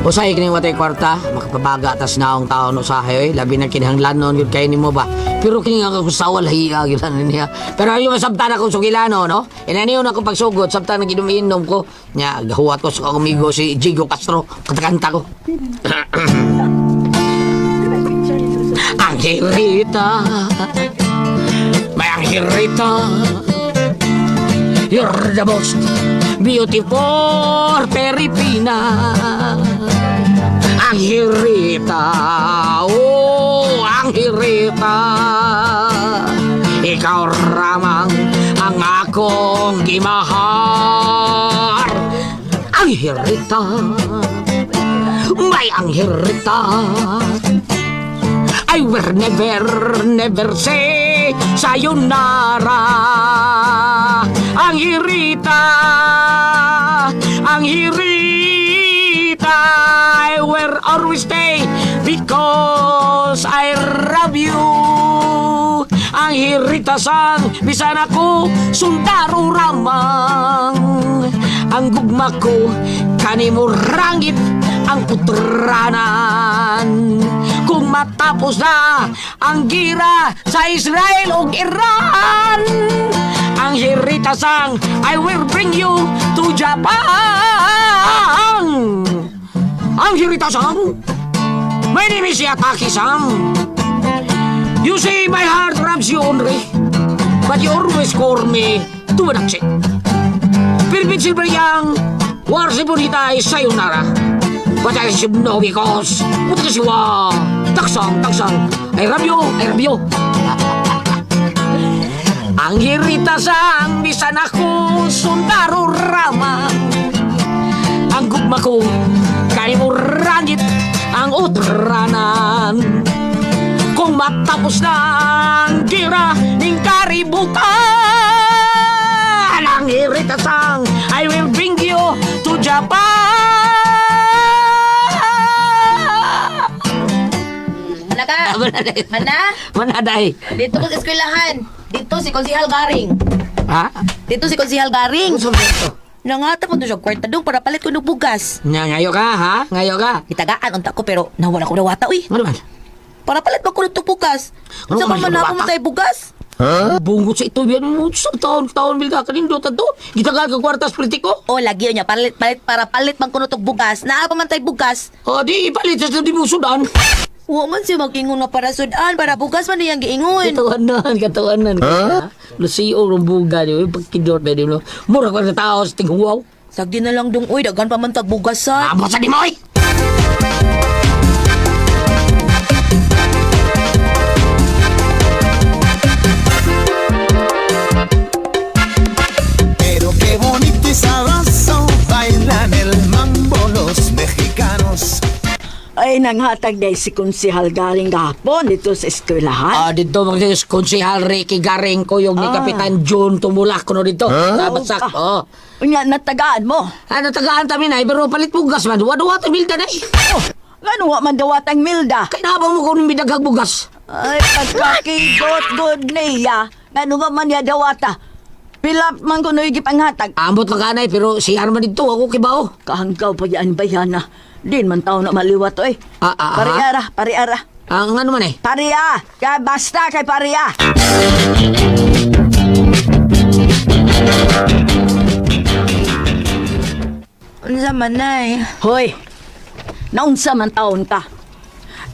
Usay kining watay kwarta, makapabaga tas naong taon usahay oy, labi na kinahanglanon gyud kay nimo ba. Pero kini nga kusawal hiya gyud na niya. Pero ayo masabtan akong sugilano, no? Inaniyon ako pagsugod, sabtan nag inom-inom ko. Nya gahuwat ko sa akong amigo si Jigo Castro, katakanta ko. Angelita, may angelita. You're the most beautiful Filipina. Angelita, oh, Angelita. Ikaw ramang ang akong gimahar. Angelita, may Angelita. I will never, never say sayonara. Ang hirita, ang hirita. I will always stay because I love you. Ang hirita sang bisan ako sundaro ramang. Ang gugma ko kanimo rangit ang putranan. Kung matapos na ang gira sa Israel ug Iran, ang hirita sang I will bring you to Japan. Ang hirita sang, my name is Yataki Sam. You say my heart loves you only, but you always call me Tumanakse. Philippine Silver Yang, War si Bonita ay sayonara. But I should know because wa taksang taksang I love you, I love you. Ang hirita sang bisan ako sundaro ramang. Ang gugma ko kay mo rangit ang utranan. Kung matapos na ang gira ning kaributan, ang hirita sang I will bring you to Japan. Mana ka? Mana? Manaday. Dito ko sa eskwelahan. Dito si Konsihal Garing. Ha? Dito si Konsihal Garing. Ano sa Nangata po to siya kwarta dong para palit ko ng bugas. Nga, ngayo ka, ha? Ngayo ka. Gitagaan unta ko pero nawala ko nawata uy. Ano man? Para palit ba ko ng bugas? Ano Sa man man siya ako nawata? tayo bugas? Bungot sa ito, yan mo. Sa taon, taon, bilga ka nindot ato. Gitagaan ka kwartas politiko. O lagi niya palit palit para palit man kuno tog bugas. Naa pa man tay bugas. O, di, ipalit sa di mo sudan. Wa man siya magingon nga para sudan para bugas man niyang giingon. Katawanan, katawanan. Huh? Lucio, rumbuga, di ba? Pagkidot, ba, di ba? Mura ko na tao sa tinghuwaw. Sagdi na lang dong uy daghan pa man tag bugas sa. Amo sa di mo, eh! Pero qué bonito y sabroso bailan el mambo los mexicanos. Ay, nanghatag day si Konsihal galing gahapon dito sa eskwelahan. Ah, dito mag Konsehal Ricky Garing ko yung ni Kapitan John tumulak ko no dito. Nabasak. Ah. Oh. Unya, natagaan mo. Ano tagaan tamin ay pero palit bugas man. Duwa-duwa ta milda na eh. Oh, ngano wa man dawatang Milda? Kay nabang mo kung bidaghag bugas. Ay, pagkakibot good niya. Ngano nga man niya dawata? Pila man kuno gipanghatag. Ambot lang kanay pero si Arman dito ako kibaw. Kahanggaw pa yan ba yan na? Din man tao na maliwat oy. Ah, ah, ah. Pariara, pariara. Ang ano man eh. Paria! Kaya basta kay paria! Unsa man nay? Hoy, naunsa man taon ka.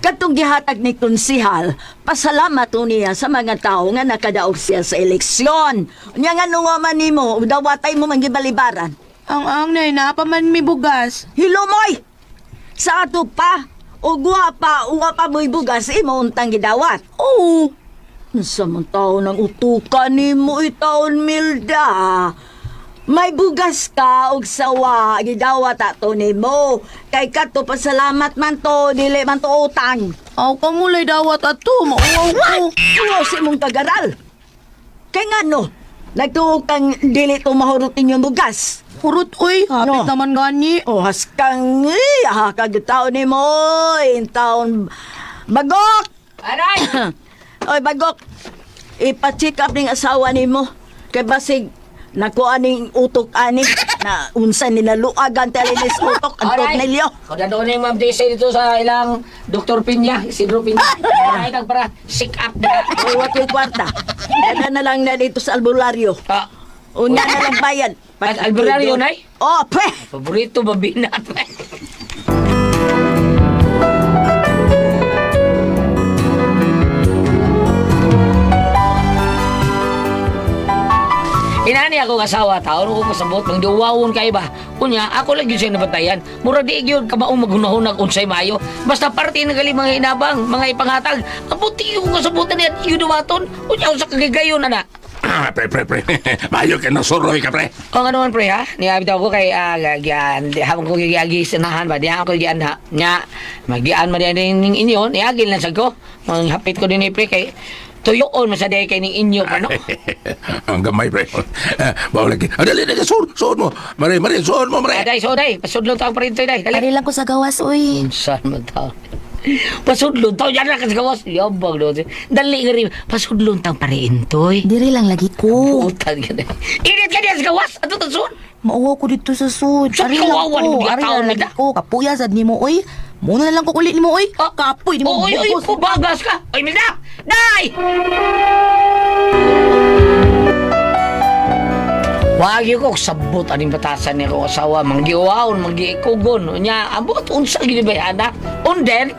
Katong gihatag ni konsihal, pasalamat to niya sa mga tao nga nakadaog siya sa eleksyon. Nya nga nga man nimo, dawatay mo man gibalibaran. Ang ang nay naa pa man mi bugas. Hilumoy! Sa ato pa, ug wa pa, wa pa mo'y bugas, imo untang gidawat. Oo. Unsa man taon ang utukan nimo itaon Milda? May bugas ka og sawa, gidawat ato nimo. Kay kato pasalamat man to, dili man to utang. Aw kamulay dawat ato mauwaw ko. Uwaw si imong tagaral. Kay ngano, nagtuo kang dili to mahurutin yung bugas. Hurot uy, hapit No. naman gani. Oh, haskang, eh, ah, kagtaon ni mo, in taon. Bagok! Aray! Oy, Bagok, ipa-check up ning asawa nimo. Kay basig, Nako aning utok ani na unsa ni naluagan talinis utok ang tornilyo. Kung doon yung Ma'am Daisy dito sa ilang Dr. Pinya, Isidro Pinya. Ay, kang para sick up na. Uwat yung kwarta. Dala na lang na dito sa albularyo. Ah, Una na lang bayad. At albularyo, nay? Oh, pre! Paborito ba binat? Inani ako asawa taon ko kasabot mang duwawon kay ba. Unya ako lang gyud siya nabatayan. Mura di gyud kabaong maghunahon unsay maayo. Basta parte na gali mga inabang, mga ipanghatag. Ang buti ko kasabutan niya iyo duwaton. Unya usa ka gigayon ana. Ah, pre, pre, pre. Mayo ka na suroy ka, pre. O nga naman pre ha, niabit ako kay gian habang ko giagi sanahan ba, diha ako gian ha. Nya magian man diha ning inyo, niagil na sad ko. Manghapit ko din pre kay tuyoon man sa diha kay ning inyo pa no. Ang gamay, pre. Bawa lagi. Ah, dali, dali, suod, suod mo. Mare, mare, suod mo, mare. Aday so day, pasudlon ta ang printoy day. Dali. Ari lang ko sa gawas, uy. Unsa man ta? Pasudlon ta yan na kasi gawas. Yabang do. Dali nga rin pasudlon tang parintoy. Diri lang lagi ko. Putan ka na. Init ka diya sa gawas. Ato ta suod. Mauwaw ko dito sa sud. Sa Ari lang kawawa ni ko. mga Ari taon lang lagi nila. ko. Kapuya sad nimo, uy. Muna na lang ko uli nimo, uy. Ah. Kapoy nimo. Oy, oy, bugos. pubagas ka. Oy, Milda! Day! Wag ko sabot aning batasan ni akong asawa manggiwaon manggiikugon nya ambot unsa gid ba ana unden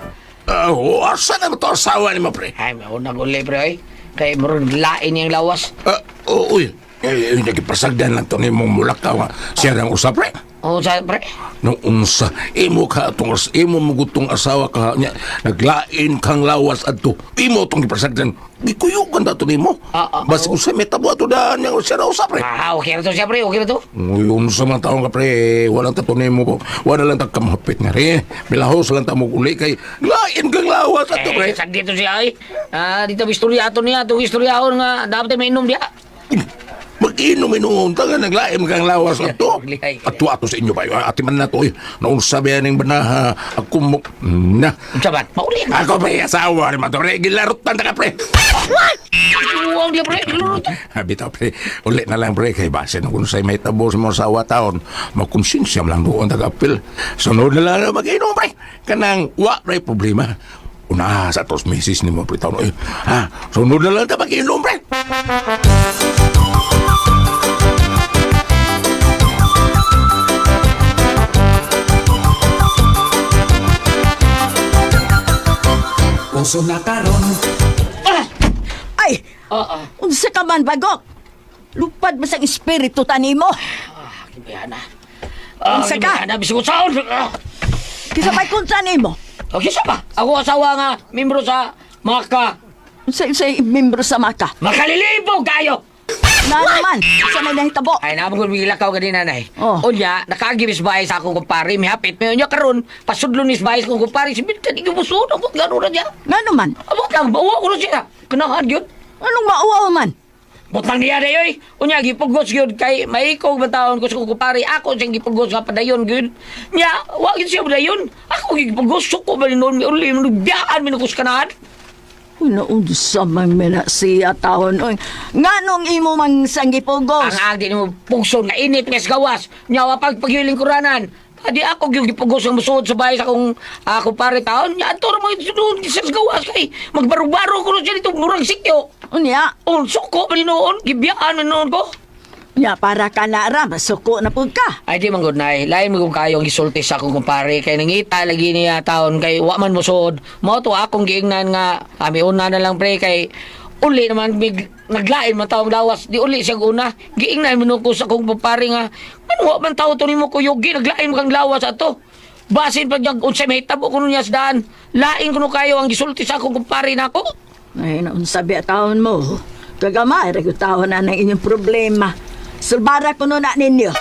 Ah, oh, asa na ba ito asawa ni mo, pre? ay maunag uli pre oy kay murag lain niyang lawas. Ah, oh, uy. Eh, nagipasagdan lang to ni mong mulakaw. Nga. Siya ang usap, pre. O sa pre. Nung unsa, imo ka atong imo mugutong asawa ka niya, naglain kang lawas adto. Imo tong gipasagdan. Gikuyugan dato nimo. Ah, ah, Basi oh. usa may tabo ato daan niya siya ra usap, pre. Ah, okay ra to siya pre, okay ra to. Ngayon sa mga taong ka, pre, walang tato nimo po. Wala lang tagkamhapit nga rin. Milahos lang ta mo uli kay lain kang lawas ato, pre. Eh, sag dito siya ay. Ah, dito istorya ato niya, itong istoryahon nga dapat ay mainom diha. Mag-inom-inom ta nga naglaim kang lawas ato. Maglihay ka. Ato ato sa inyo ba? Ati man na to. eh. Naunsa ba yan yung banaha? Ako mo... Na. Unsa ba? Mauli. Ako pre, asawa ni Mato, pre. Gilarutan ta ka, pre. Wow, dia pre. Lurot. Bitaw, pre. Uli na lang, pre. Kay basin kung sa'y may tabo sa mga asawa taon, makonsensya lang doon taga-apil. Sunod na lang na mag-inom, pre. Kanang wa, pre, problema. Una, sa tos misis ni mo, pre, taon. Eh, ha, sunod na lang ta mag-inom, pre. Uso na karon. Ay, Oo. unsa ka man bagok? Lupad ba sa espiritu tanimo? Ah, kibayana. Ah, Unsa ka? kibayana, bisag unsaon. Ah. Kisa may kunsa nimo? Okay, sa pa. Ako asawa nga, membro sa Maka. Unsa unsa membro sa maka? Makalilibog kayo! Na naman, sa may nahitabo. Ay, naman ko bigla ka ganina, nay. Oh. Unya, nakagiris bahay sa akong kumpare, mihapit. May unya karon, pasudlo ni bahay sa akong kumpare. Si Bintan, ikaw buso, abot gano'n na niya. Nga naman, Abot lang, bawa ko na siya. Kanahan yun. anong mauwaw man? Butang niya na yoy. Unya, gipugos yun kay maikog ba taon ko sa akong kumpare. Ako siyang gipugos nga padayon yun. Nya, wag yun siya padayon. Ako gipugos, suko ba noon, may uli, biyaan, minukus kanahan. Uy, naunsa man mina siya taon. Uy, nganong imo mang sanggipugos? Ang agi nimo pugson nga init nga sa gawas. Nya wa pag pagyulingkuranan. Adi ako gyud gipugos ang musuod sa bahay sa akong ako pare taon. Nya adto ra mo doon sa gawas kay magbaro-baro ko siya dito murag sikyo. Unya, On suko pa noon, gibiyaan man noon ko. nya para ka na ra, masuko na pud ka. Ay di man gud nay, lain mo kung kayo ang gisulti sa akong kumpare kay nangita lagi niya taon kay wa man mosuod. Mao to akong giingnan nga ami una na lang pre kay uli naman mig, naglain man taong lawas di uli siya una giingnan man ko sa akong kumpare nga ano wa man tawo to nimo kuyugi naglain mo kang lawas ato. Basin pa niyang unsay mahitabo kuno niya sa daan. Lain kuno kayo ang gisulti sa akong kumpare nako. Ay, naunsa biya taon mo. Kagamay, ra gyud taon na ng inyong problema. Sulbara kuno na ninyo.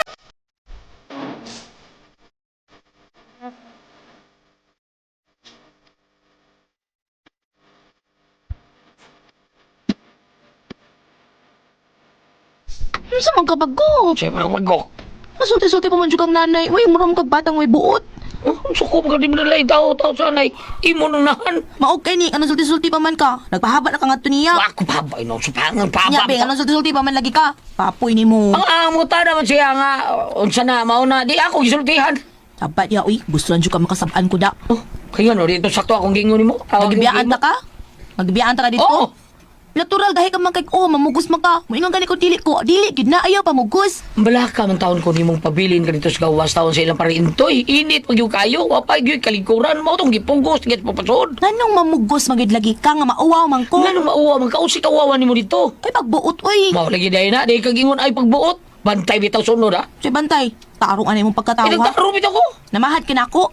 Unsa man ka bagok? Siyempre magok. Masulti-sulti pa man jud kang nanay. Uy, mura mo kag batang way buot. Oh, suko ka di mo nalay tao tao sanay. Imo nang nahan. Maog kay ni, anong sulti-sulti pa man ka? Nagpahaba na ka ngadto niya. Ako pahaba ino supangan Nya pahaba. be, anong sulti-sulti pa man lagi ka? Papoy nimo. Ang amo ta naman siya nga unsa na mao na di ako gisultihan. Dapat ya uy, gusto lang jud ka makasab-an ko da. Oh, kaya no dito sakto akong gingon nimo. Nagbiyaan ta ka? Nagbiyaan ta ka dito? Oo. Natural gahi ka man kay oh, mamugos man ka. Moingon gani ko dili ko, dili gid na ayaw pamugos. Balaka man taon ko nimong pabilin ka dito sa gawas taon sa ilang parintoy. Init pag yung kayo, wa pa gyud kalikuran mo tong gipugos git papasod. Nganong mamugos man gid lagi ka nga mauwaw man ko. Ngano mauwa man ka usik kawawa nimo dito. Ay pagbuot uy. Mao lagi dai na di kag ingon ay pagbuot. Bantay bitaw sunod ha. Say bantay, tarong anay mong pagkatawa. Ay, nagtaro bitaw ko. Namahad ka na ako.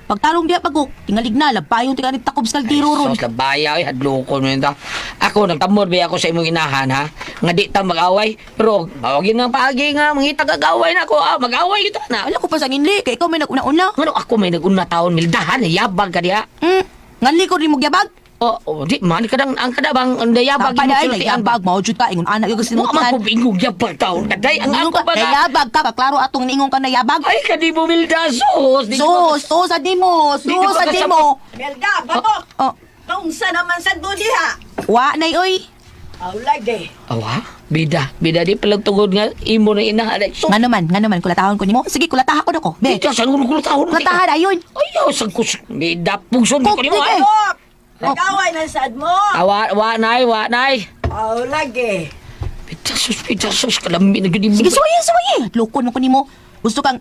Pagtarong diha pagok, tingalig na labayon ti kanit takob sa kaldero ron. Sos labaya ay hadlokon mo yun ta. Ako nagtamor ba ako sa imong inahan ha. Nga di ta mag-away pero mao gyud nga paagi nga mangita kag away na ako ah, mag-away kita na. Ala ko pa sa nginli, kay ikaw may naguna-una. Ngano ako may naguna taon mildahan yabag ka diha. Nganli ko rin mo gyabag. Oh, oh, di man kadang ang kadabang ang dayabag Tapa imong na ay, sultian nayabag, mao jud ka ingon anak gyud Wa man sinultian. ko ingong yabag taon kaday ang ako ba na. Nayabag ka, kaklaro atong niingon ka nayabag. Ay kadi mo milda sos. Di ko Sus, sus, adi mo, Di ko sus, adi kasabot. mo. Melda, bagok. Oh, Kaunsa naman sad mo diha? wa nay oy. Aw lagi. Awa, bida, bida di palang tungod nga imo na inahan. Ay, sus. Ngano man, ngano man kulatahon ko nimo. Sige, kulataha ko dako. Be, Bida sa ngulo taon. kulataha dayon. Ayaw sa kus. Bida pugson ko nimo. Kuk, ah. Bagok. Nag-away na sad mo. Awa, wa nay, wa nay. Aw lagi. Bida sus, bida sus kalami na gud Sige, suwaye, suwaye. Lukon mo ko nimo. Gusto kang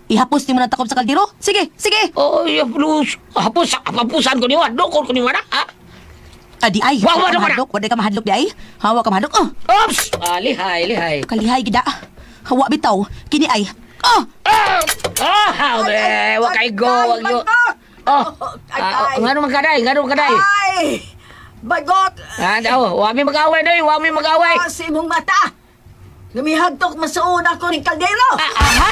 ihapos nimo ng takob sa kaldero? Sige, sige. Oh, ya plus. Hapos, hapusan ko nimo, dukon ko nimo na. Ha? Adi ay, Wa, wa, wa ka wa, wa. mahadlok, wa ka mahadlok di ay. Hawa ka mahadlok. Oh, Ops! Ah, lihay, lihay. kalihay gida. Hawa bitaw. Kini ay. Oh, Ah! Ah, be, wa kay go, Ay, wag yo. bagok. Oh. Ay, Ah, ay. ngano man kaday, ngano man kaday. Ay! Bagot! Ah, daw, wa mi mag-away doy, wa mi mag-away. Ah, sa imong mata! Lumihagtok masuuna ko ning kaldero! Ah, aha.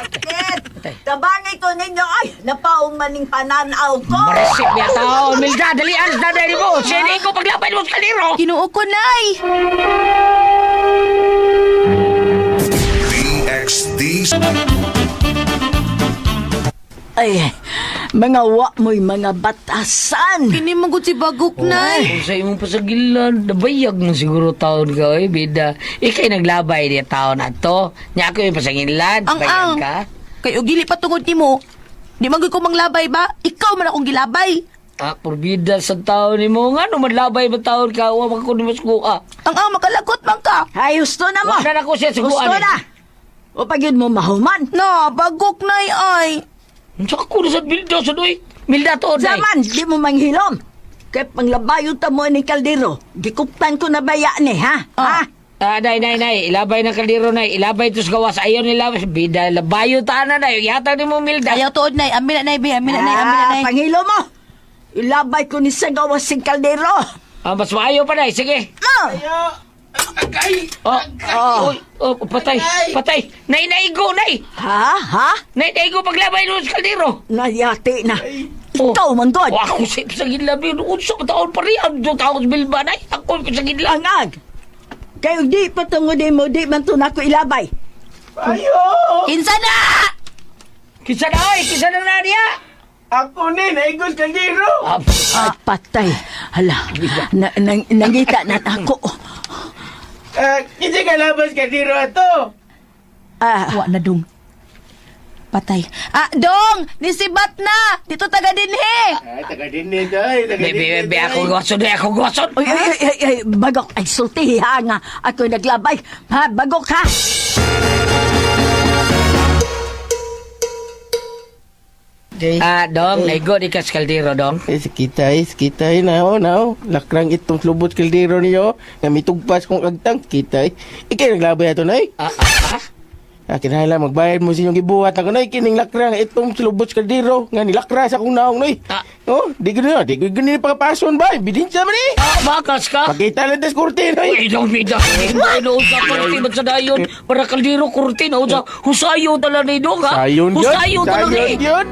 Sakit! Tabangay ko ninyo ay! Napaong maning pananaw ko! Marisip ya tao, Milda, dali alis na dali mo. Sini ko paglabay mo sa kaldero. Ginoo ko nay. DXD Ay, mga wa mo'y mga batasan! Kini man gud si Bagok nay. Kung sa imong pasagilan, nabayag mo siguro taon ka, oy, bida. Ikay naglabay di taon na to. Nya ako yung pasanginlan, Ang bayag ang. ka. Kay og dili pa tungod nimo. Di man gud ko manglabay ba? Ikaw man akong gilabay. Ah, porbida sa taon ni mo. Nga, no, manlabay ba taon ka? Wa man ko ni mas kuha. Ang ang makalagot man ka. Ay, gusto na mo! Wa na na ko siya sa Gusto kuha. na! O pag yun mo mahuman! Na, Bagok nay ay. Sa ako na sa Milda sa doy. Milda to, day. Zaman, di mo manghilom! Kaya panglabayo ta mo ni kaldero, gikuptan ko na baya ni, ha? Ah. Ha? Ah, day, day, day. Ilabay ng kaldero, nay. Ilabay to sa gawas. Ayaw nila. Bida, labayo ta na, day. Ihatag ni mo, Milda. Ayaw tuod nay, amin na nay, be, amin na nay, amin na Ah, nay. panghilo mo! Ilabay ko ni sa gawas sing kaldero! Ah, mas maayo pa, day. Sige. Ah! Oh, oh, oh, patay, patay. Nay, naigo, nay. Ha? Ha? Nay, naigo paglabay mo sa kaldero. Nayati na. Oh. Ikaw man god. Oh, ako sa pasaginlabi. Unsa ka taon pa rin. Ang taon sa Bilba, nay. Ako sa pasaginlabi. Ang ag. Kayo di patungod mo, di man to nako ilabay. Kinsa na? Kisa na, oy. Kisa na na niya. Ako ni, naigos kaldero. Ah, Ay, patay. Hala, na, nang, nangita na ako. Ah, kinsa ka labas kaldero ato? Ah, Wa na dong. Patay. Ah, dong, nisibat na. Dito taga dinhi. Ay, taga din ni day, taga Be, din be, ni, be, day. ako gwason, be, ako gwason. oy, oy, oy, oy, oy, bagok. Ay, sulti ha nga. Ako naglabay. Ha, bagok ha. Ah, dong, naigo di ka sa kaldero, dong. Eh, sikitay, sikitay na oh, na oh. Lakrang itong lubot kaldero niyo. Nga mitugpas kong agtang, kitay. Ikay naglabay ato, nay. Ah, ah, ah. Ah, kinahanglan magbayad mo sa inyong gibuhat ako, nay. Kining lakrang itong lubot kaldero. Nga nilakra sa akong naong, nay. Ah. Oh, di ko na, di ko ganun pakapason ba? Ebidensya man eh. Ah, bakas ka. Pakita lang tas korte, nay. Ay, dong, bida. Hindi na usa kurti ba't sa dayon? Para kaldero kurti na usa. Husayo tala ni dong, ha? Sayon yun. Husayo tala ni. Sayon yun.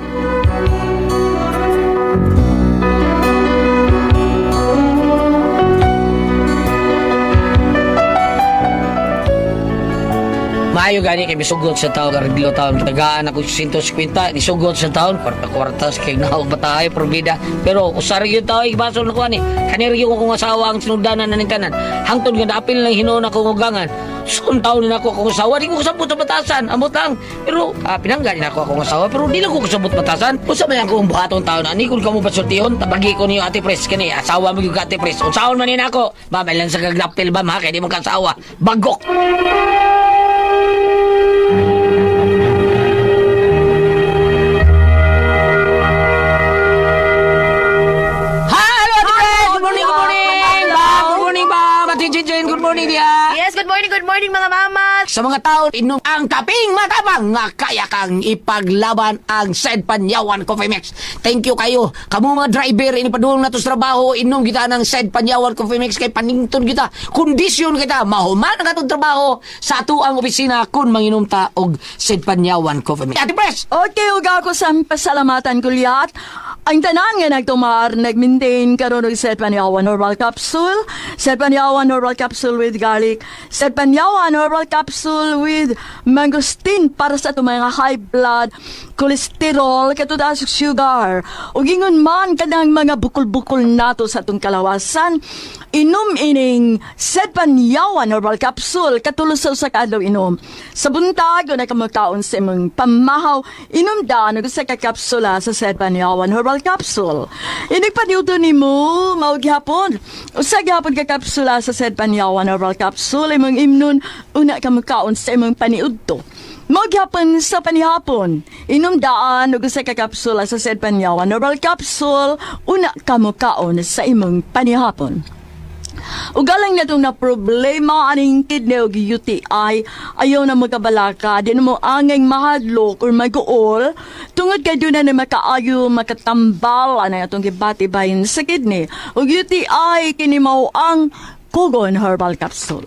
Maayo gani kay misugot sa tao karidlo taon. Tagaan ako 150 nisugot sa taon kwarta-kwarta sa kay naog batahay probida. Pero usar gyud tao ibasol na ko ani. Kanir gyud akong asawa ang sinugdanan na ning tanan. Hangtod nga naapil lang hinuon ako ugangan. Sun taon na ako akong asawa, di ko kasabot sa batasan. Amot lang. Pero pinangga din ako akong asawa, pero di lang ko kasabot batasan. Usa man akong buhaton taon ani kung kamo pasultihon, tabagi ko niyo Ate Pres kani asawa mo gyud ka Ate Pres. Unsaon man ni nako? Ba may lang sa kaglapil ba ha kay di mo kasawa. Bagok. Hello, Ate Pres! Good morning, good morning! Ba, good morning ba? Ate Jinjin, good morning diya. Yes, good morning mga mama. Sa mga tao, inom ang kaping matapang nga kaya kang ipaglaban ang Said Panyawan Coffee Mix. Thank you kayo. Kamu mga driver, inipadulong na to sa trabaho, inom kita ng Said Panyawan Coffee Mix kay panington kita. Kondisyon kita, mahuman ang atong trabaho sa ato ang opisina kung manginom ta og Said Panyawan Coffee Mix. Ate Pres! Okay, ug ako sa pasalamatan kulyat. Ang tanan nga nagtumar, nag-maintain karon og Set Panyawan Herbal Capsule, Set Panyawan Herbal Capsule with garlic, Set Panyawan Herbal Capsule with mangosteen para sa atong mga high blood, cholesterol, katudas sugar. Ug ingon man kanang mga bukol-bukol nato sa atong kalawasan, inom ining Set Panyawan Herbal Capsule katulos sa usa ka adlaw inom. Sa buntag una ka magkaon sa imong pamahaw, inom daan og usa ka kapsula sa Set Panyawan Herbal Capsule. Inig paniudto nimo mao gihapon. Usa gihapon ka kapsula sa Set Panyawan Herbal Capsule imong imnon una ka magkaon sa imong paniudto. Magyapon sa panihapon, inom daan og usa ka kapsula sa Set Panyawan Herbal Capsule, una ka mokaon sa imong panihapon. Ugalang na itong na problema aning kidney og UTI, ayaw na magkabalaka, di na mo angay mahadlok or maguol, tungod kay doon na makaayo, makatambal, anay atong gibati bahin sa kidney. Og UTI, kini mao ang Kogon Herbal Capsule.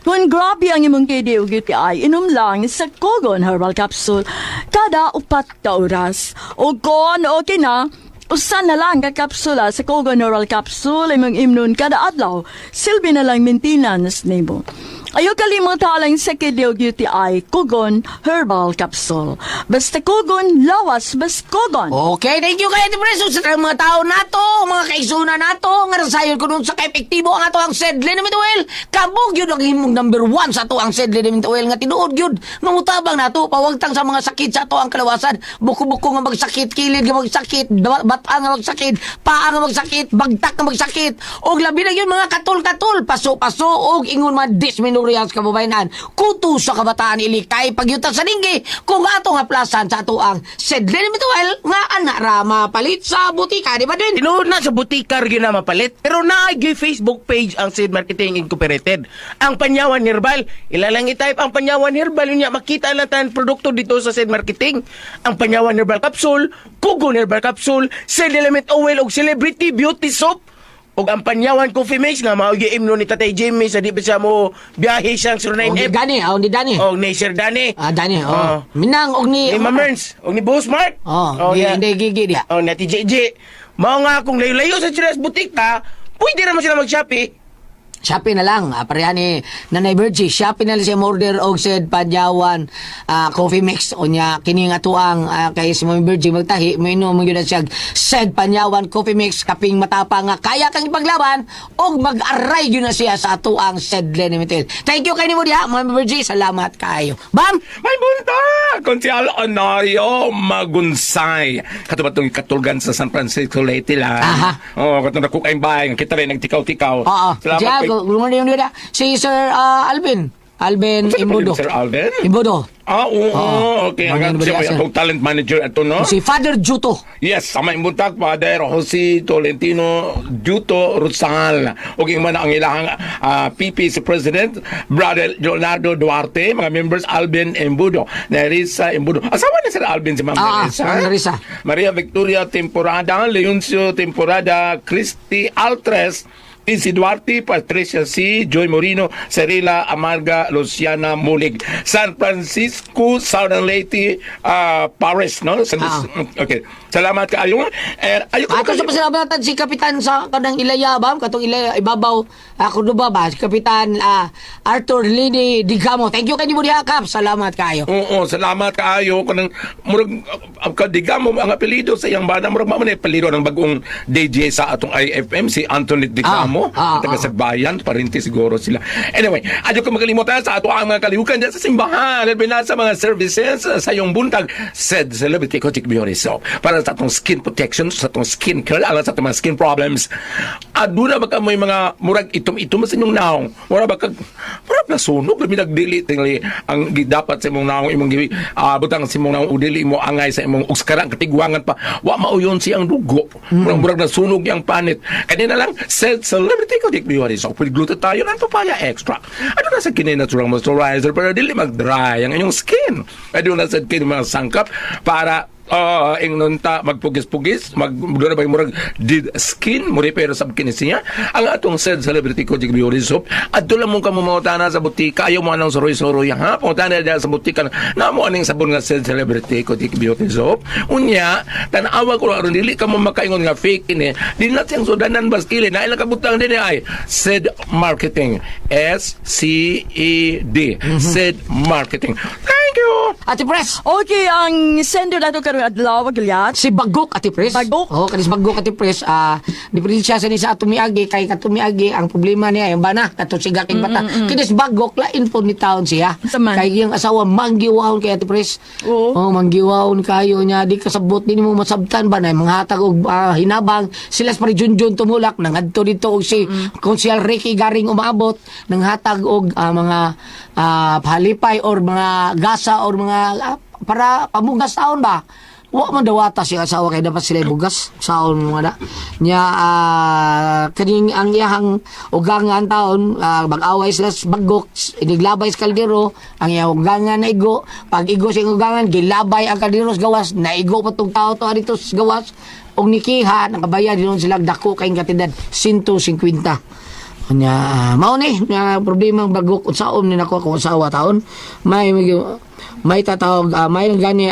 Kung grabe ang imong kidney ug UTI, inom lang sa Kogon Herbal Capsule kada 4 ka oras. O kon okay na, usa na lang ka kapsula sa Kogon Oral Capsule imong imnon kada adlaw. Silbi na lang maintenance nimo. Ayaw kalimot lang sa kidney ug UTI, Kogon Herbal Capsule. Basta Kogon, lawas, basta Kogon. Okay, thank you kay Ate Pres. Sa tanang mga tao nato, mga kaigsunan nato, nga nasayon ko nun sa kaepektibo ang ato ang Said Liniment Oil. Kabog yun ang himong number 1 sa ato ang Said Liniment Oil nga tinuod yun. Mamutabang nato, pawagtang sa mga sakit sa ato ang kalawasan. Buko-buko nga magsakit, kilid nga magsakit, bata nga magsakit, paa nga magsakit, bagtak nga magsakit. Og labi na yun mga katol-katol, paso-paso, og ingon man dysmenorrhea sa kababayenan. Kuto sa kabataan ilikay pagyuta sa ninggi kung ato nga plasan sa ato ang Said Liniment Oil nga ana ra mapalit sa butika, di ba din? Tinuod na sa butika gyud na mapalit. Pero naay gyud Facebook page ang Seed Marketing Incorporated. Ang Panyawan Herbal. Ila lang i-type ang Panyawan Herbal unya makita lang tanan produkto dito sa Seed Marketing. Ang Panyawan Herbal Capsule, Kugon Herbal Capsule, Seed Element Oil ug Celebrity Beauty Soap. Ug ang Panyawan Coffee Mix nga mao gyud imno ni Tatay Jimmy sa di pa siya mo biyahe siyang Og ni 09F. Dani, oh, ni Dani. Og ni Sir Danny. Ah, Dani, oh. Oh. Minang og ni Ni Ma'am Merns. Og ni Boss Mark. Oh, ni yeah. hindi gigi diha. Oh, nati JJ. Mao nga kung layo-layo sa Chiras Boutique ka, pwede naman sila mag-Shopee. Shopee na lang. Pareha ni Nanay Virgie. Shopee na lang siya order og said Panyawan coffee mix. O niya, kini nga tuang kay si Mami Virgie magtahi. Mainom mo yun na siya said Panyawan coffee mix. Kaping matapa nga kaya kang ipaglaban og mag-aray yun na siya sa atuang said Limited. Thank you kay nimo diha, Mami Virgie. Salamat kayo. Bam! May buntag! Konsyal Honorio Magunsay. Katubatong katulgan sa San Francisco Leyte lang. Aha. Oo, katong nakukay bahay. Kita rin, nagtikaw-tikaw. Oo. Salamat Siya, kay... good morning diha. Si Sir Alvin. Alvin Sino pa Imbudo. yun, Sir Alvin? Imbudo. Ah, oo, Oo. okay. Morning, Ang siya diha, may sir. atong talent manager ato, no? Si Father Juto. Yes, sama imbutag Father Jose Tolentino Duto Rosal. O yung man ang ilahang PP si President Brother Leonardo Duarte, mga members Alvin Embudo, Nerissa Embudo. Asawa ni Sir Alvin si Ma'am Nerissa. Ma'am Nerissa. Maria Victoria Temporada, Leoncio Temporada, Christy Altres, Izzy Duarte, Patricia C., Joy Morino, Serila Amarga, Luciana Mulig. San Francisco, Southern Leyte, Paris, no? Ah. Okay. Salamat kaayo. And ayo ko Ato sa pasalamatan si Kapitan sa kanang Ilaya ba katong Ilaya ibabaw ako do ba ba si Kapitan Arthur Lini Digamo. Thank you kanimo diha, Kap. Salamat kayo. Oo, salamat kaayo kanang murag kadigamo ang apelyido sa iyang bana, murag mao man apelyido ng bagong DJ sa atong IFM, si Anthony Digamo, taga Sagbayan, parente siguro sila. Anyway, adyo ko makalimutan sa ato ang mga kalihukan diyan sa simbahan, labi na sa mga services sa iyong buntag, said Celebrity Kojic Beauty Soap para sa atong skin protection, sa atong skin care, alang sa atong mga skin problems. Aduna ba ka may mga murag itom-itom sa inyong naong? Murag ba kag murag nasunog, labi nagdili tingali ang dapat sa imong naong imong butang sa imong naong ug dili mo angay sa imong uskarang katigwangan pa wa mauyon siyang dugo. Murag murag nasunog yang panit. Kanina lang said Celebrity Kojic Beauty Soap with glutathione and papaya extra. Ano na sa kini natural moisturizer para dili mag-dry ang inyong skin. Ano na sa kini mga sangkap para ingnon ta magpugis-pugis, mag doon ba murag did skin mo repair sa kini siya ang atong said Celebrity Kojic Beauty Soap. Adto lang mo ka mangutana sa butika, ayaw mo anang suroy-suroy ha, pangutana diya sa butika na mo aning sabon nga said Celebrity Kojic Beauty Soap. Unya tan-awa ko aron dili ka mo makaingon nga fake ini, di na siyang sudanan baskili na ilang kabutang din ay Said Marketing, S C E D, Said Marketing. Thank you. Ate Pres. Okay, ang sender nato karong adlaw, Gilyat. Si Bagok, Ate Pres. Bagok? Oo, kanis Bagok, Ate Pres. Di siya sa ni sa atumiagi kay katumiagi ang problema niya yung bana kato siga kay bata. Kinis Bagok lain po ni taon siya. Unsa man? Kay iyang asawa manggiwahon kay Ate Pres. Oo. Oh, manggiwahon kayo niya di kasabot din mo masabtan ba na mga hatag og hinabang sila sa Junjun tumulak nangadto dito og si Konsehal Ricky Garing umaabot nanghatag og mga palipay or mga gasa or mga para pamugas taon ba. Wa man dawata siya asawa kay dapat sila bugas saon mga na nya kaning ang iyahang ugangan taon mag-away sila sa Bagok, iniglabay sa kaldero ang iyang ugangan naigo, pag igo sa iyang ugangan gilabay ang kaldero sa gawas, naigo pa tong tao to adito sa gawas og nikiha nakabayad dinon sila dako kay katidad 150. Nya mao ni nga problema ang Bagok, unsaon ni nako akong asawa taon may may, may tatawag may lang gani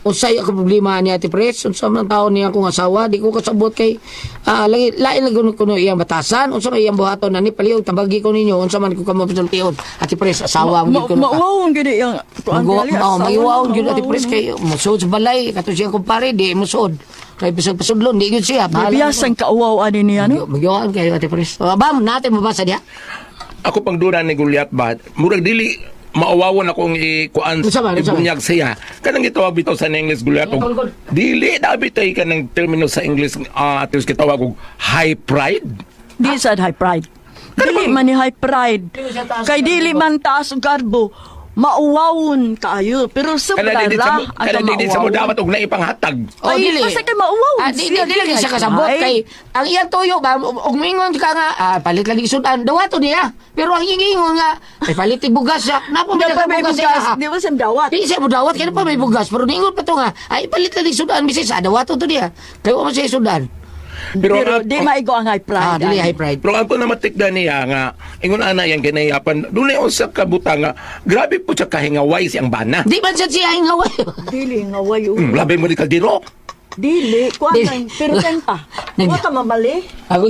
unsay ako problema ni Ate Pres, unsa man taon niya akong asawa di ko kasabot kay lagi lain lang kuno kuno iyang batasan, unsa man iyang buhaton ani palihog tambagi ko ninyo unsa man ko kamo pasultihon Ate Pres, asawa mo gid kuno ka. Mauwawon gyud iyang kuan Mag gali, asawa, magiwaon gyud Ate mauwawon. Pres kay musuod sa balay kato siyang kumpare di musuod kay bisag pasudlon di gyud siya. Bahala. Biyasan kauwaw ani niya no. Magiwaon kayo Ate Pres. Oh, bam natin mabasa diha. Ako pang dura ni Goliath ba, murag dili maawawon akong ikuan Unsa man, unsa man? ibunyag siya kanang gitawag bitaw sa English, Goliath, og Tungkol. dili na bitay kanang termino sa English atos gitawag og high pride. Di sad high pride. Dili man ni high pride. Dili siya taas Kay og dili garbo. man taas og garbo. Mauwawon kaayo pero sobra Kana dili sa ra mo, ang kana dili sa mo kamauwawon. dapat og naipanghatag. Oh, Ay, dili. basta kay mauwaw. Di, Siya di, dili dili siya kasabot ay. kay ang iyang tuyo ba og mingon ka nga palit lang isudan dawato niya. Pero ang ingingon nga ay palit og bugas siya. Napa may Dapat may bugas bugas, siya. di ba siyang dawat? Di siya mo dawat kay pa may bugas pero ningon pa to nga ay palit lang isudan bisis dawato to niya. Kay wa man siya isudan. Pero, Pero di maigo ang high pride. Dili ay. high pride. Pero ang na matikda niya nga ingon ana yang kinayapan dunay usa ka butang nga grabe po siya kahingaway siyang bana. Di man siya siya hingaway. Dili nga wayo. Labi mo ni kaldero. Dili, kuan Dili. lang, pero kan pa. Wa ka mamali. Ako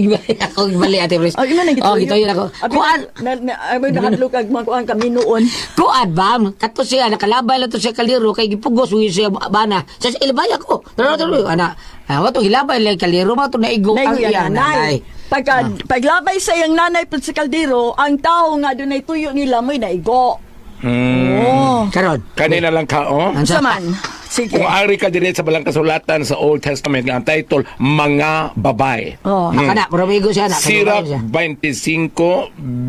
gibali Ate Pres. Ay, man ang Oh, gituyo ako. Kuan na na ay nahadlok kag makuan kami noon. Kuan ba? Kato siya, nakalabay lang to siya kaliro, kay gipugos, uwi siya bana. Sa siya, ilabay ako. Taro, taro, ana. Wato, hilabay lang kaliro, mato naigo ang Naigo iyang ang nanay. nanay. Pagka, paglabay sa iyang nanay pud sa kaldero, ang tao nga dunay tuyo nila mo'y naigo. Oh. Karon. Kanina lang ka, oh. Ang Sa man. Sige. Kung ari ka dire sa balang kasulatan sa Old Testament nga ang title Mga Babae. Oh. Kana, pero migo siya na. Sirach 25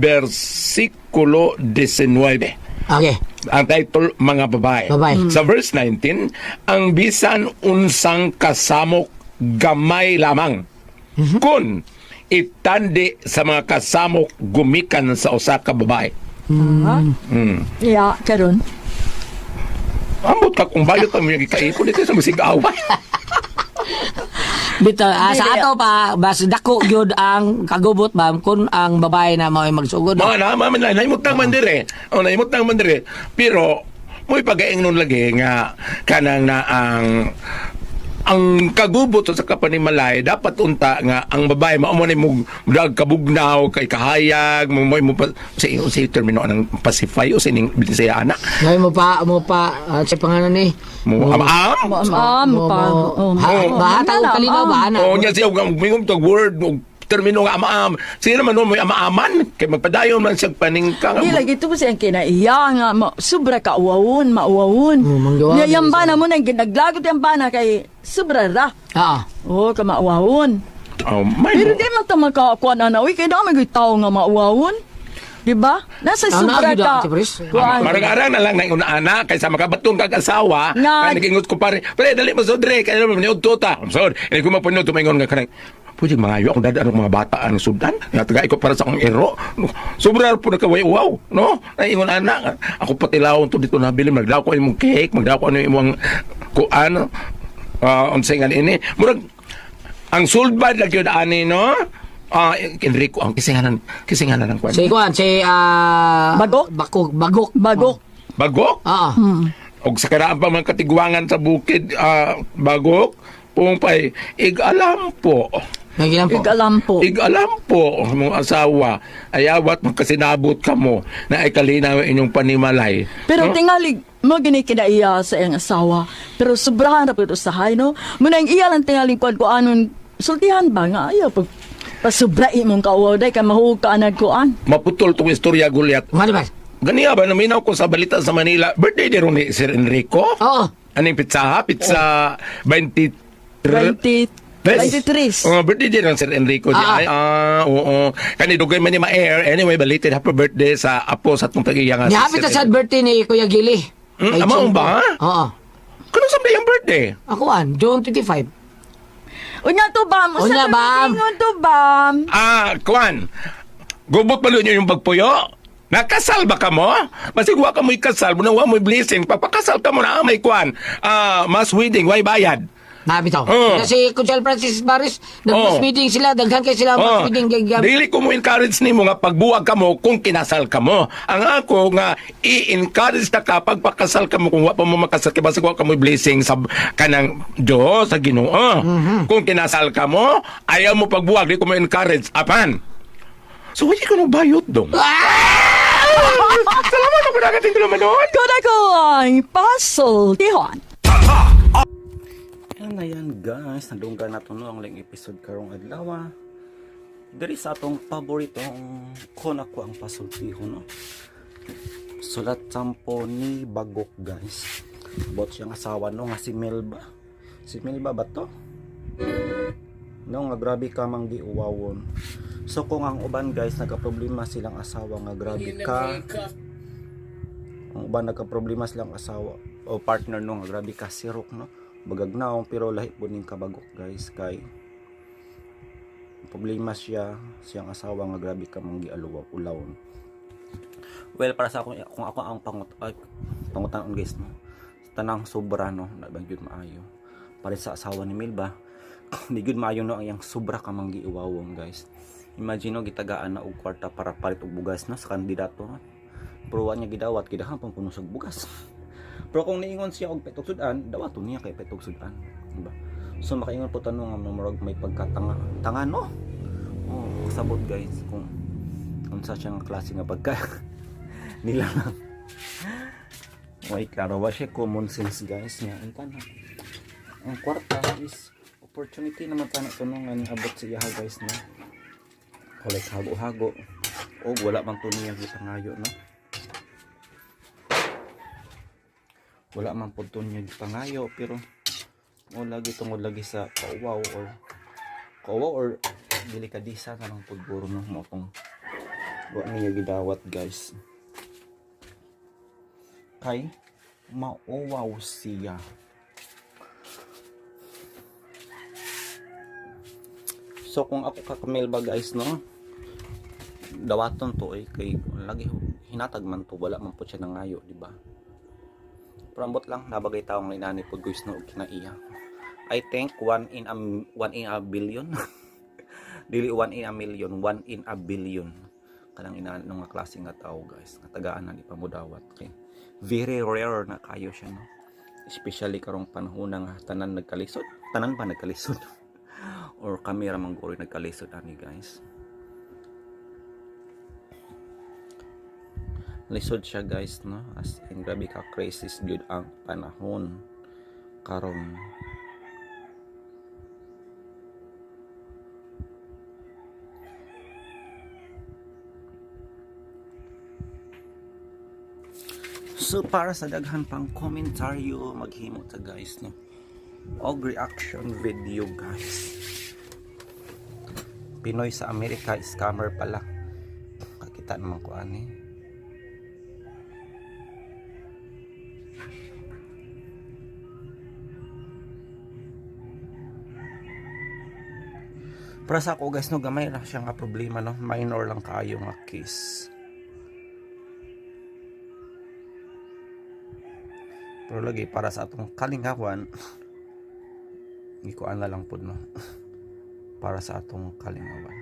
versikulo 19. Okay. Ang title Mga Babae. Babae. Sa verse 19, ang bisan unsang kasamok gamay lamang. Kun itandi sa mga kasamok gumikan sa usa ka babae. Yeah, karon. Ambot ka kung bayot ang mga gikaipon dito sa musig away. Dito, sa ato pa, bas dako gyud ang kagubot ma'am kung ang babae na mao'y magsugod. Mga na, mama na, naimutang man dire. O, naimutang man dire. Pero, mo'y pagaing nun lagi nga kanang na ang Ang kagubot sa kapanimalay dapat unta nga ang babae mao man mo dag kabugnaw kay kahayag mo mo mo pa, sa sa termino anang pacify o sining siya ana Ngayon mo pa, sa pangalan ni. mo am am Am, pa. Oh, Ha, bahatag og kalinaw ba ana? Oh, nya siya og mingom tog word og termino nga amaam. Siya naman no, may amaaman kay magpadayon man siya paningka. Di lagi to siyang kinaiya nga sobra ka uwawon, mauwawon. Oh, manggawa Nya yang bana mo nang ginaglagot yang bana kay sobra ra. Oo. Oh, ka mauwawon. Oh, may Pero di man ta makakuan ana, uy kay dami gyud tawo nga mauwawon. Di ba? Nasa Ah, sobra naagi ka. da, Ate Pres. Kuan. Marang-arang na lang na una ana kaysa makabaton kag asawa Nga. kay nagingot ko pare pre dali mo sodre kay naman ni tota. I'm sorry. Ini ko mapuno tumingon nga kanang pwede mangayo akong dadaan ng mga bata ang sudan. Nga tagay ko para sa akong ero. Sobra po nakaway wow, no? Naingon ana ako patilawon to dito nabili magdaw ko imong cake, magdaw ko ano imong kuan unsay nga ini. Murag ang sulbad lagi yun ani no? Ah, Enrico ang kisinganan kisinganan ng kuan. Si kuan si Bagok? Bakog, bagok. Bagok. Bagok? Oo. Og sa karaan pa mga katigwangan sa bukid, bagok, pumupay, ig-alam po. May gilan po. Igalam po. Ig-alam po, mong asawa, ayawat magkasinabot ka mo na ay kalinaw inyong panimalay. Pero No? tingali mo gini kinaiya sa iyang asawa. Pero sobrahan ra pud usahay no. Muna ang iya lang tingaling kuan kuanon sultihan ba nga ayaw pag pasubra imong kauwaw day kay mahuog ka anag kuan. Maputol tong istorya, Goliath. Nga di ba? Ganiya ba, naminaw ko sa balita sa Manila, birthday din ni Sir Enrico? Oo. Aning pizza ha? Pizza 23? 20 23. Oh, birthday din ng Sir Enrico. Ah. Di ay, oo. Kani dugay man ni ma-air. Anyway, belated happy birthday sa apo sa atong tag-iya nga. si Nihapit Sir na sa birthday ni Kuya Gili. Ay, Ama ba? Oo. Kanang sa iyang birthday? Ako an, June 25. Unya to bam, usa Unya, to bam. ingon to bam. Ah, Kwan. Gubot pa niyo yung pagpuyo? Nakasal ba ka mo? Masig wa ka mo'y kasal, muna wa mo'y blessing. Papakasal ka mo na may kwan. Ah, mass wedding, way bayad. Nabitaw. Oo. Kasi Kuya Francis Barris, nag-mass Oo. meeting sila, daghan kay sila mass Oh, meeting kay Gab. Dili ko mo encourage nimo nga pagbuwag ka mo kung kinasal ka mo. Ang ako nga i-encourage ta ka pagpakasal ka mo kung wa pa mo makasal kay basig wa ka mo blessing sa kanang Dios sa Ginoo. Kung kinasal ka mo, ayaw mo pagbuwag, di ko mo encourage apan. So wala ko nang bayot dong. Salamat ako nagating ko naman noon. Kuda ko ang pasultihan. Yan na yan guys, nadunggan na to no ang ling episode karong adlaw. Diri sa atong paboritong kon ako ang pasultiho no. Sulat sampo ni Bagok guys. About siyang asawa no nga si Melba. Si Melba ba to? No nga grabe ka mang giuwawon. So kung ang uban guys nagka-problema silang asawa nga grabe ka ang uban nagka-problema silang asawa o partner no nga grabe ka sirok no bagagnaong pero lahi po ning kabagok guys kay problema siya siyang asawa nga grabe ka mang gialuwaw ulawon. Well, para sa akong kung ako ang pangut ay, pangutan guys no, tanang sobra no na ba gyud maayo para sa asawa ni Milba. Di gyud maayo no ang iyang sobra ka mang giuwawon guys. Imagine no gitagaan na og kwarta para palit og bugas no sa kandidato no? Pero wa niya gidawat gidahan pang puno sa bugas. Pero kung niingon siya og petog sudan, dawaton niya kay petog sudan, diba? So makaingon po tanong nga murag may pagkatanga tanga no. Oh, kasabot guys kung unsa siya nga klase nga pagka nila lang. Way klaro ba siya common sense guys nga unta na. Ang kwarta is opportunity naman tana to no nga niabot sa iya guys no. O like hago-hago o wala man to niya gipangayo no. Wala man po to niya gipangayo pero o lagi tungod lagi sa kauwaw or kauwaw or delikadisa na lang paguro no mo tong wa niya gidawat guys kay mauwaw siya. So kung ako kakamel ba guys no, dawaton to eh kay lagi hinatag man to wala man po siya nangayo di ba? Pero ambot lang nabagay taong inani po guys no og kinaiya. I think one in a billion. Dili one in a million, one in a billion. Kanang inaan nga klase nga tao guys, nga tagaan na di pa mo dawat kay very rare na kayo siya no. Especially karong panahon nga tanan nagkalisod. Tanan ba nagkalisod? Or kami ra man guro nagkalisod ani, guys? Lisod siya, guys, no? As in, grabe ka crisis gyud ang panahon karon. So para sa daghan pang komentaryo, maghimo ta, guys, no, og reaction video, guys. Pinoy sa Amerika, scammer pala. Kakita naman ko ani. Para sa ako, guys, no, gamay ra siya nga problema, no, minor lang kaayo nga case. Pero lagi para sa atong kalingawan, gikuan na lang pud, no, para sa atong kalingawan.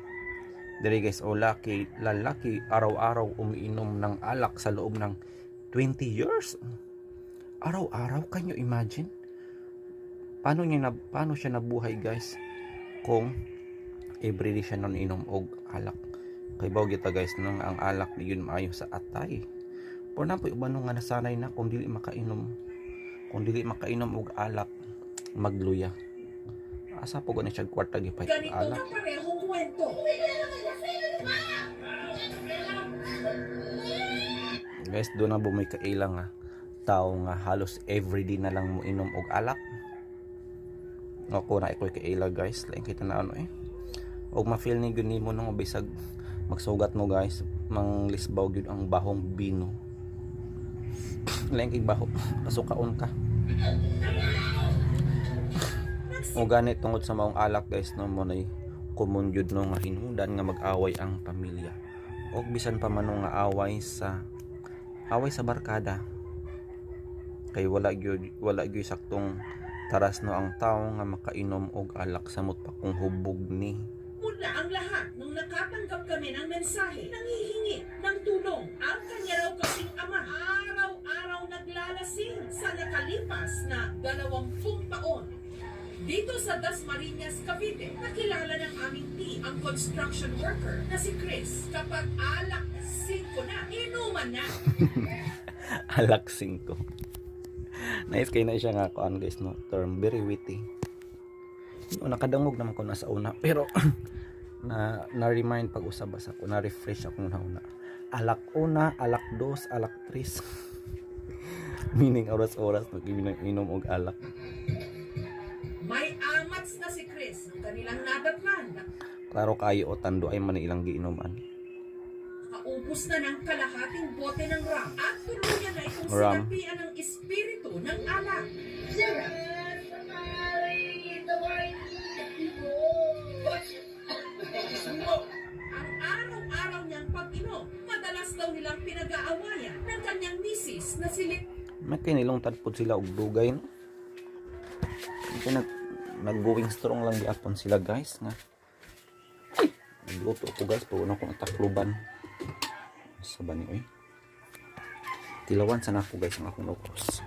Diri, guys, o laki, lalaki araw-araw umiinom ng alak sa loob ng 20 years. Araw-araw, can you imagine? Paano siya nabuhay, guys, kung everyday siya inom og alak? Kay baw kita, guys, nung ang alak di yun maayo sa atay. Pero naa poy uban nga nasanay na kung dili makainom og alak, magluya. Asa po gani siya kwarta gipay og Ganito alak? na parehong kwento. Guys, doon na bumay kaila nga tao nga halos everyday na lang mo inom og alak? Ako na ikoy kaila, guys, lain kita na ano eh. Og ma-feel ni gyud nimo nung bisag magsugat mo, guys, manglisbaw gyud ang bahong bino. Lain kay baho, pasukaon ka. O ganit tungod sa maong alak, guys, no, mo nay common gyud, no, nga hinungdan nga mag-away ang pamilya. Og bisan pa man, no, nga away sa barkada, kay wala gyud saktong taras, no, ang tao nga makainom og alak, samot pa kung hubog ni. Mula ang lahat nung nakatanggap kami ng mensahe, nanghihingi ng tulong. Ang kanya raw kasing ama, araw-araw naglalasing sa nakalipas na 20 taon. Dito sa Dasmariñas, Cavite, nakilala ng aming team ang construction worker na si Chris. Kapag alak 5 na, inuman na. Alak 5. Nice kay na siya nga kuan, guys, no, term, very witty. No, nakadungog naman ko na sa una, pero na na remind pag usab sa ako, na refresh ako na una. Alak una, alak dos, alak tres, meaning oras-oras nag inom og alak. May amats na si Chris nung kanilang nadatnan. Klaro kayo o tando ay man ilang giinuman. Nakaubos na ng kalahating bote ng rum at tuluyan na itong Rum. sinapian ng espiritu ng alak. Ang araw-araw niyang pag-inom, madalas daw nilang pinag-aawayan ng kanyang misis na si May kinilong pod sila og dugay, no. Kaya nag going strong lang gyapon sila, guys, nga. Ay, nagluto ko, guys, pero na akong takluban. Sa bani oy. Tilawan sa nako, guys, ang akong nokos.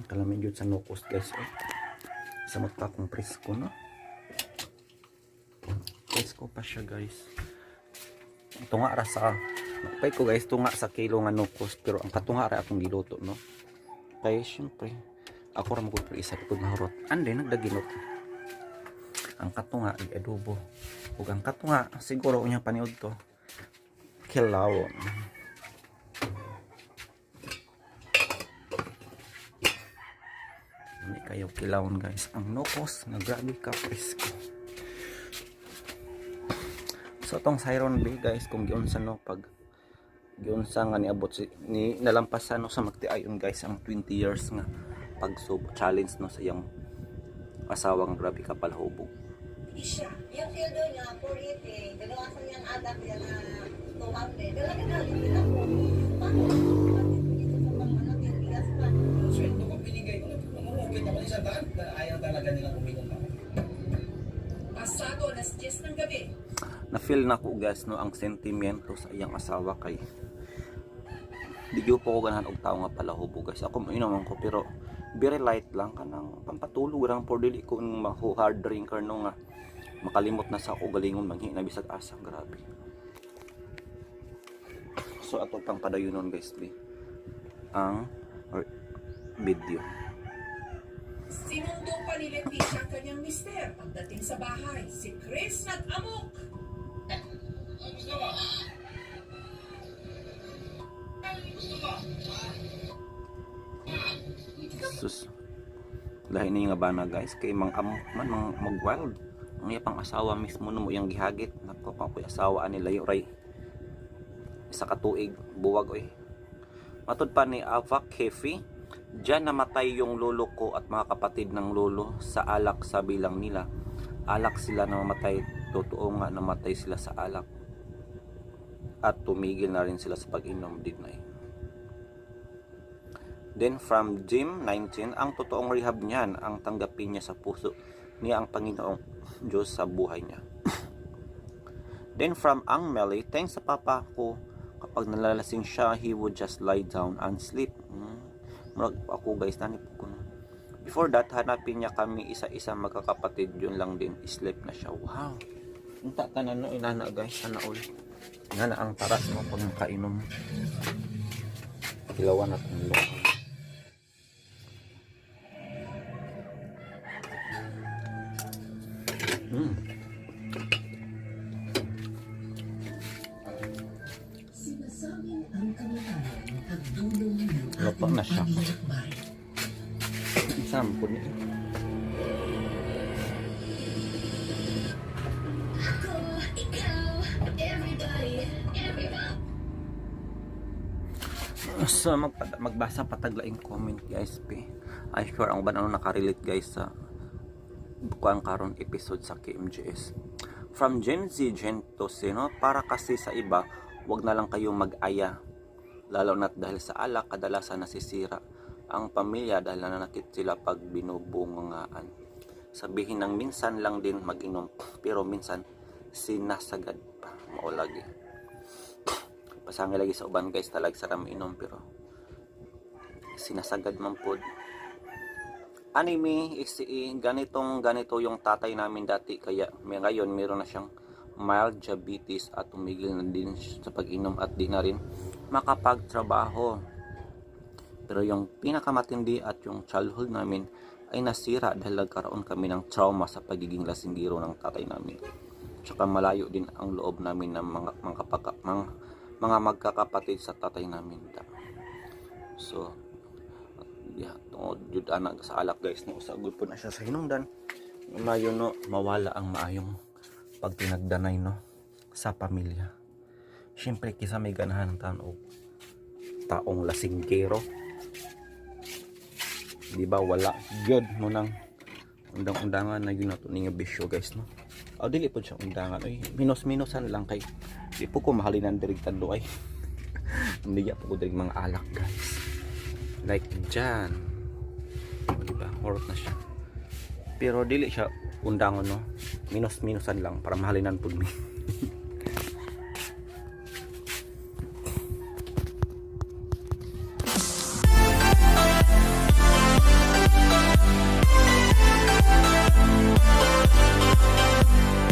Kalami jud sa nokos, guys, eh. Samot pa akong presko, no. Presko pa siya, guys. Tunga ra sa Napay ko, guys, tunga sa kilo nga nokos, pero ang katunga ra akong giluto, no. Kay syempre ako ra mo isa pud mahurot. Ande nagdaginot. Ang katunga i adobo. Ug ang katunga siguro unya paniud to. Kilawon. Hindi kayo kilawon, guys. Ang nokos nga grabe ka presko. So tong Siron Bay, guys, kung giunsa, no, pag giunsa nga niabot si ni nalampasan, no, sa magtiayon, guys, ang 20 years nga pagsubo challenge, no, sa iyang asawa nga grabe ka palahubog. Siya. Yung sweldo niya, 480. Dalawasan niyang anak niya na 200. Dalaga na, hindi na po. Bakit? Bakit dito sa pangmalaki, bigas pa. Sweldo ko, binigay ko. Namumugit ako ng 100 na ayaw talaga nilang uminom ako. Pasado alas 10 ng gabi, Na-feel na ko, guys, no, ang sentimiento sa iyang asawa kay di gyud po ko ganahan og tao nga palahubog, guys. Ako mainom ko pero very light lang, kanang pampatulog lang por dili ko ng maho hard drinker, no, nga makalimot na sa ako galingon, manghi na bisag asa, grabe. So ato pang padayunon, guys, bi ang or, video. sinundo pa ni Leticia ang kanyang mister. Pagdating sa bahay, si Chris nag-amok. Sus. Lahi na yung nga bana, guys, kay mang amok man mang mag-wild. Ang iya pang asawa mismo no mo iyang gihagit. Nako, kung ako'y asawa ani layo ray. Isa ka tuig buwag oy. Matod pa ni Ava Kefi, diyan namatay yung lolo ko at mga kapatid ng lolo sa alak sa bilang nila. Alak sila na mamatay. Totoo nga, namatay sila sa alak. At tumigil na rin sila sa pag-inom din na eh. Then from Jim 19, ang totoong rehab niyan ang tanggapin niya sa puso niya ang Panginoong Diyos sa buhay niya. Then from Ang Melly, thanks sa papa ko, kapag nalalasing siya, he would just lie down and sleep. Murag ako, guys, nani po ko na. Before that, hanapin niya kami isa-isa magkakapatid, yun lang din, sleep na siya. Wow. Unta tanan no, inana, guys, sana all. Inana ang taras mo pag makainom. Hilawan at ang loob. Sinasabing ang kamatayan ang dulong ng Luto na siya. paglalakbay. Isang po niya. So, magbasa pataglaing comment, guys, pe. I sure ang uban ano nakarelate, guys, sa kuan karon episode sa KMJS. From Gen Z Gen Tosino, para kasi sa iba, wag na lang kayo mag-aya. Lalo na't dahil sa alak, kadalasan nasisira ang pamilya dahil nananakit sila pag binubungangaan. Sabihin ng minsan lang din mag-inom, pero minsan sinasagad pa. Mao lagi. Pasangi lagi sa uban, guys, talag sa inom pero sinasagad man pod. Anime XCE, ganitong ganito yung tatay namin dati kaya may ngayon meron na siyang mild diabetes at tumigil na din siya sa pag-inom at di na rin makapagtrabaho. Pero yung pinakamatindi at yung childhood namin ay nasira dahil nagkaroon kami ng trauma sa pagiging lasinggero ng tatay namin. Tsaka malayo din ang loob namin ng mga magkakapatid sa tatay namin. So, yeah, tungod jud ana sa alak, guys, no, sa po na siya sa hinungdan. Mayo no mawala ang maayong pagtinagdanay no sa pamilya. Siyempre kisa may ganahan ng taon og taong lasinggero. Di ba wala gyud mo nang undang-undangan na yun nato ni nga bisyo, guys, no. O dili po siya undangan oy, minus-minusan lang kay di po ko mahalinan diri tadlo ay. Hindi po ko diri mga alak, guys. Like dyan. O, di ba? Horot na siya. Pero dili siya undangon no. Minus-minusan lang para mahalinan pud mi.